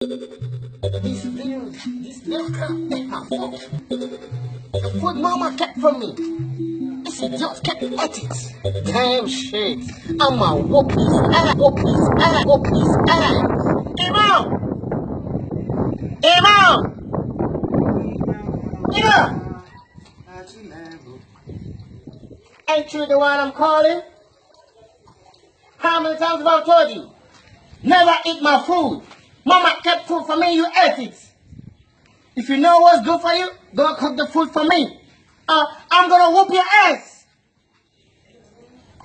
This little girl ate my food. The food mama kept for me. This idiot kept at it. Damn shit. I'ma whoop his ass, whoop his ass, whoop his ass. Imam! Imam! Imam! Ain't you the one I'm calling? How many times have I told you? Never eat my food. Mama kept food for me, you ate it. If you know what's good for you, go cook the food for me. I'm gonna whoop your ass.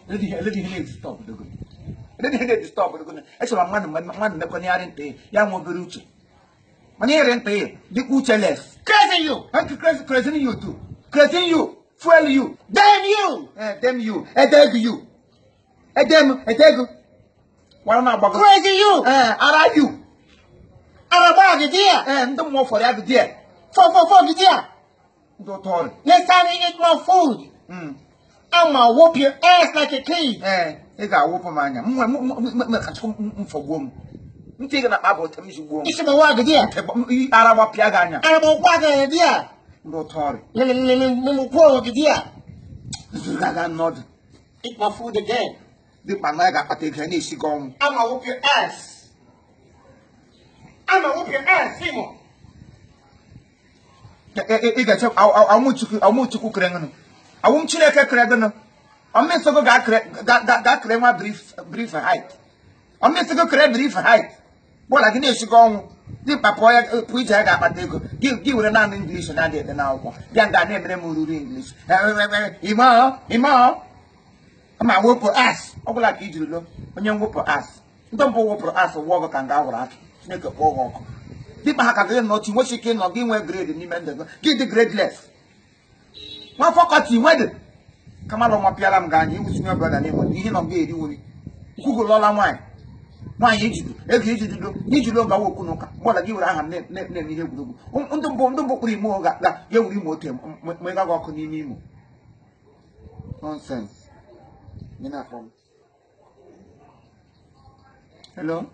Eledi ihe na-edistọb dogo. Eledi ihe na-edistọb dogo. Echọrọ mmadụ mmadụ mekọnyegharị ntị ya nwe obere uche. Mana ire ntị ya dịkwa uche-less. Crazy you! Crazy, crazy you too. Crazy you. Fuel you. Damn you! Eh, damn you. Edeg you. Edem, edeg. Gwara m agbago. Crazy you! Eh, ara you. Araba gị there! Eh, ndị mmụọ fọrọ ya gị there. Four, four, four gị there! Ndị ụtọ ọrịa. Next time you eat my food, I'ma whoop your ass like a kid. Ee, ị ga-awụpụ m anya. M nwe ka Chukwu m fọgbuo m. Ntị gị na-akpa bụ otu m ji gbuo m. Isi m nwa gị there! Ara gbapịa gị anya. Araba nwa gị there! Ndị ụtọ ọrịa. Mụ gị there! Zuru gị aga n'ọdụ. Eat my food again. Dịkpa na ya ga-akpata ego ya na-esi gị ọnwụ. I'ma whoop your ass. I'ma whoop your ass, Seymour. Ị ga-eche awụ Chukwu kere gịnụ. Awụ m Chineke kere gịnụ. Ọmịsịgụ ga kere nwa brief height. Ọmịsịgụ kere brief height. Bọla gị na-esi gị ọnwụ. Dịkpa pụọ ya pụọ ije ya ga-akpata ego. Gị were naanị English na-adị ede n'akwụkwọ. Bịa nga na-emere m ruru English. Ime ime ma wepụ as ọ bụla ka i jiri lụọ onye mwepụ as ndị mbụ wepụrụ as wụọ gị ka nga awụrụ atụ Chineke kpọọ gị ọkụ. Dịkpa ha ka gị nọ chi nwesi ike ịnọ gị nwee grade n'ime ndụ gị gị dị gradeless. Nwa faculty nwedị kamalụ nwa pịara m gị anya iwu senior brother n'ime ihe nọ gị eriwori kwugo lọla nwaanyị nwaanyị ejido ego ejidido ijiri gawa okwu n'ụka mgbọla gị were aha m na-eme ihe egwuregwu ndị mbụ kpụrụ ime ga ga-ewere ime otu ma ị gaghị ọkụ n'ime imo. Nonsense. Gị na-akpọ m. Hello?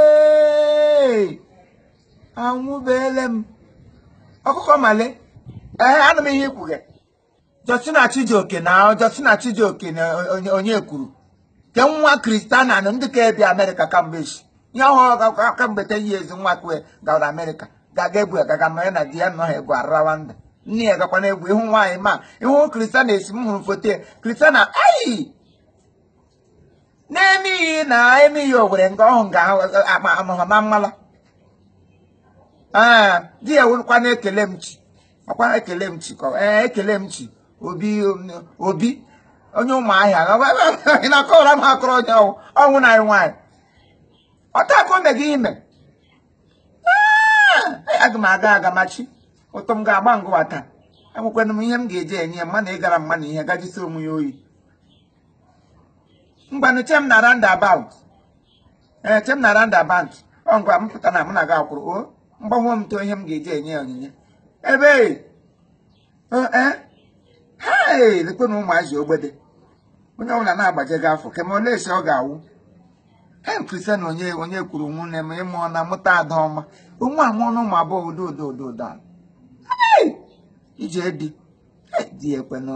Hey! Anwụbeele m. Ọkụkọ male. Ee, anụ m ihe ikwuge. Justina Chijioke na Justina Chijioke na onye kwuru. Ke nwa Kristana na ndị ka ebi Amerịka kamgbe echi. Ihe ọhụrụ kamgbe 10 years nwa kwe gara Amerịka. Gaga egwu gaga nọ ya na di ya nọ ha egwu ararawa ndụ. Nne ya gakwa na egwu ịhụ nwaanyị ma ịhụ Kristana esi m hụrụ foto ya. Kristana ayi na-eme iyi na eme iyi owere nga ọhụ nga ama ma mmala. Ee, di ya wụrụkwa na-ekele m chi. Ọkwa ekele m chi ka ee ekele m chi obi obi onye ụmụahịa ị na-akọrọ m akọrọ onye ọnwụ ọnwụ na anyị nwaanyị ọta ka o mega ime. Aga m aga aga machi ụtọ m ga-agba ngụwa taa. Enwekwana m ihe m ga-eji enye ya mmanụ ịgara mmanụ ihe gajisi onwe ya oyi. Ngwanụ chem na roundabout. Ee, chem na roundabout. Ọ ngwa m pụta na mụ na gị akwụrụ o mgbanwe m too ihe m ga-eji enye ya onyinye. Ebe ee hei lekwe na ụmụazị ogbede onye ọbụla na-agbaje gị afọ kema ole esi ọ ga-awụ. He Kristian onye onye kwuru nwunye m ịmụọ na mụta ada ọma onwe amụọ na ụmụ abụọ udo udo udo udo ije di di ekwenụ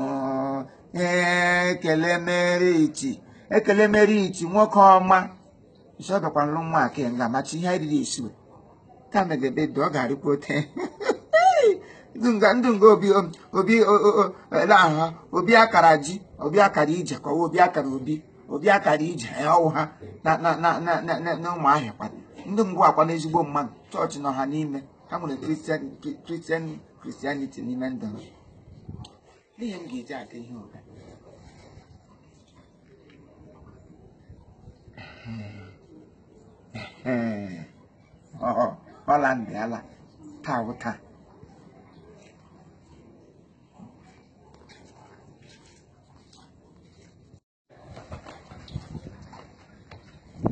ekele mere ichi ekele mere ichi nwoke ọma isi ọ bịakwa nlụ nwa aka nga machi ihe anyị riri esiwe ka megebe dị ọ ga-arịkwa ote ndụ nga obi obi ele ahụ obi akara ji obi akara ije ka ọwa obi akara obi obi akara ije ọwụ ha na na na na na na ụmụahịa kwa ndị ngwa akwa na ezigbo mmadụ chọọchị nọ ha n'ime ha nwere kristian kristian kristianity n'ime ndụ ha. N'ihe m ga-eji aga ihe ụga ọla ndị ala taa wụ taa.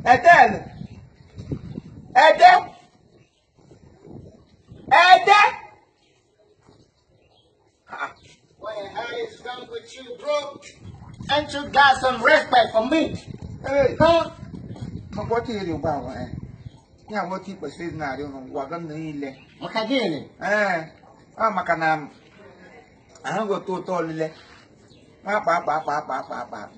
Edel! Ede! Ede! What the hell is wrong with you, bro? Ain't you got some respect for me? Ee, Huh? maka otu iri ugbu a nwee. Ya bụ otu i kwesịrị ịdị na-arị ụlọ ngwa gị niile. Maka gịnị? Ee, ọ maka na ahụghị ụtọ ụtọ olile. Akpa akpa akpa akpa akpa akpa.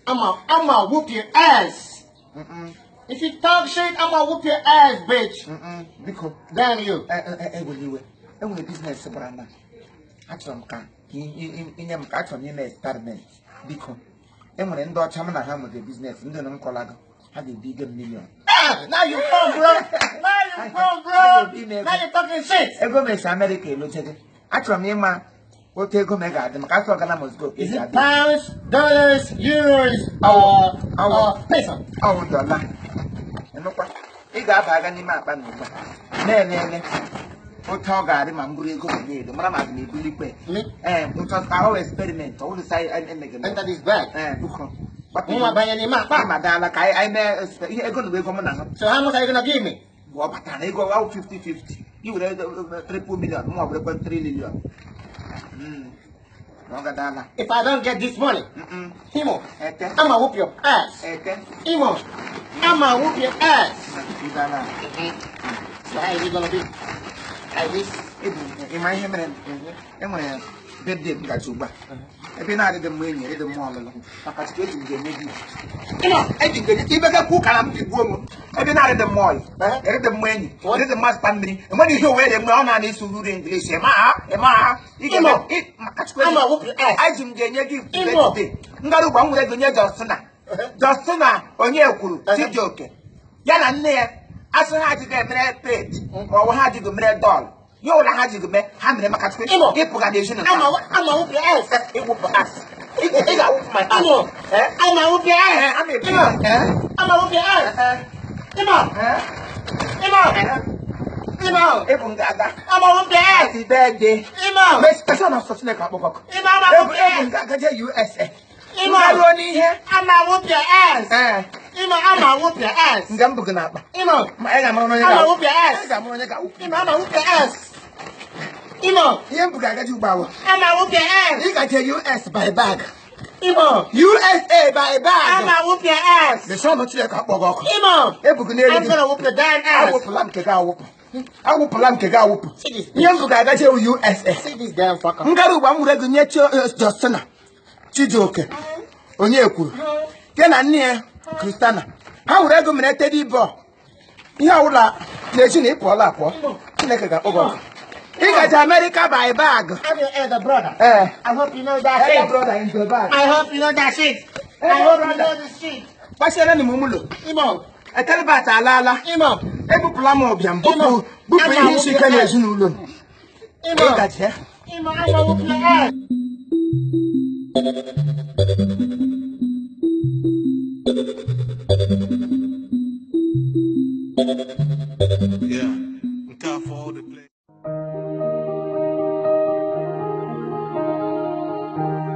I'ma whoop your ass. Mm-mm, If you talk shit, I'ma whoop your ass, bitch. mm-mm. Biko, Damn you. ewela iwe. Enwere business gbara na achọrọ m ka inye m ka achọrọ m ime experiment. Biko, enwere ndị ọcha m na ha nwere business, ndị nọ m kọlago, ha ga-ebi m million. Ah, now you come, bro. Now you come, bro. Now you talking shit. Ego m esi Amerịka elochego. Achọrọ m ịma otu ego m ga-adị maka achọrọ Ghana must go ka Is esi it adị. pounds, dollars, euros, or peso? Ọwụ dọla. Ịnụkwa, ị ga-aba aga n'ime akpa na ugbu a na-elele otu ọ ga-adị ma m bụrụ ego m na-elo mara ma aga m ebulikwe. Me Ee, ntọ ahụ experiment ọ wụrụ sa emeghe. enter this bag. Ee, biko. Nwa banye n'ime akpa. Ma daala ka anyị mee ihe ego na ego m na ha. So how much are you gonna give me? Bụ ọ batara na ego ahụ 50-50. I were ego, triple million, mụ werekwa 3 million. Na ọ gadaala. If I don't get this money, Mm-mm. Imo, Ete. I'ma whoop your ass. Ete. Imo, I'ma whoop your ass. Ị dala. So how is it gonna be? Like this? Ịma ihe mere enwere birthday m gaji ugbu a ebe ị na-adịdị mma enyi ịdị mma ọlụlụ maka chukwu eji m ga-eme gị. Imo, Eji m ga-enye ibe gakwu ụka na m pigbuo m ebe ị na-adịdị mma ọyị, ịdị mma enyi, ịdị mma zụta mmiri, enweghị ihe owe dị mma ọ na-ana isi uru English ịma ha ịma ha ị ga-eme Imo. maka chukwu I'ma whoop your ass. eji m ga-enye gị Imo. birthday ngara ugbu a m nwere ego nye Justina. Justina onye kwuru Chijioke ya na nne ya asị ha adịghị emere pet ma ọ bụ ha adịghị mere dọl ya ụlọ ha adịghị mee ha mere maka chukwu Imo. ịpụga n'ezinụlọ. I'ma whoop your ass. Ịwụpụ ass. Ị ga-awụpụ my ass. Imo, Eh? I'ma whoop your Eh, ass. a na-ebi. Imo, Eh? I'ma whoop your ass. Eh, Imo, eh, Imo, eh. Imo, Ịbụ ngada. I'ma whoop your ass. Happy birthday. Imo, Mesịa na ọsọ Chineke akpọkọ. Imo, I'ma Ebu whoop your ebu ass. nga gaje USA. Imo. Nga ruo n'ihe. I'ma whoop your ass. Eh, Imo, I'ma whoop your ass. nga m bụ gị n'akpa. Imo, Ma ị ga-amara onye I'ma ga-awụ. whoop your ass. Ị ga-amara onye ga-awụ. Imo, I'ma whoop your ass. Imo, Ihe m bụ ga-agaje ugbu a wụ. I'ma whoop your ass. Ị gaje US by bag. Imo, USA by bag. I'ma whoop your ass. Mesịa ọnụ Chineke akpọ gị ọkụ. Imo, Ebu gị n'elu I'm gị. gonna whoop your damn ass. Awụpụla m nke gị awụpụ. Awụpụla m nke gị awụpụ. See this Ihe m bitch. bụ ga-agaje wụ USA. See this damn fucker. Ngara ugbu a m were ego nye Justina Chijioke onye kwuru ke na nne ya Kristana ha were ego mere teddy ball ihe ọbụla na-eji na ị pụọla apụọ Chineke ga-akpọ gị ọkụ. Ị gaje America by bag. I'm your elder brother. Eh. I hope you know that Elder shit. brother in the bag. I hope you know that shit. I Elder hope you brother. know this shit. Gbasiere m ụlọ. Imo, Etelibat alaala. Imo, Ebupụla m ụbịam bupụ Imo. bupụ ihe isi ike n'ezinụlọ m. Imo, Ị gaje. Imo, I'ma whoop your ass. Yeah. Nke a for all the players.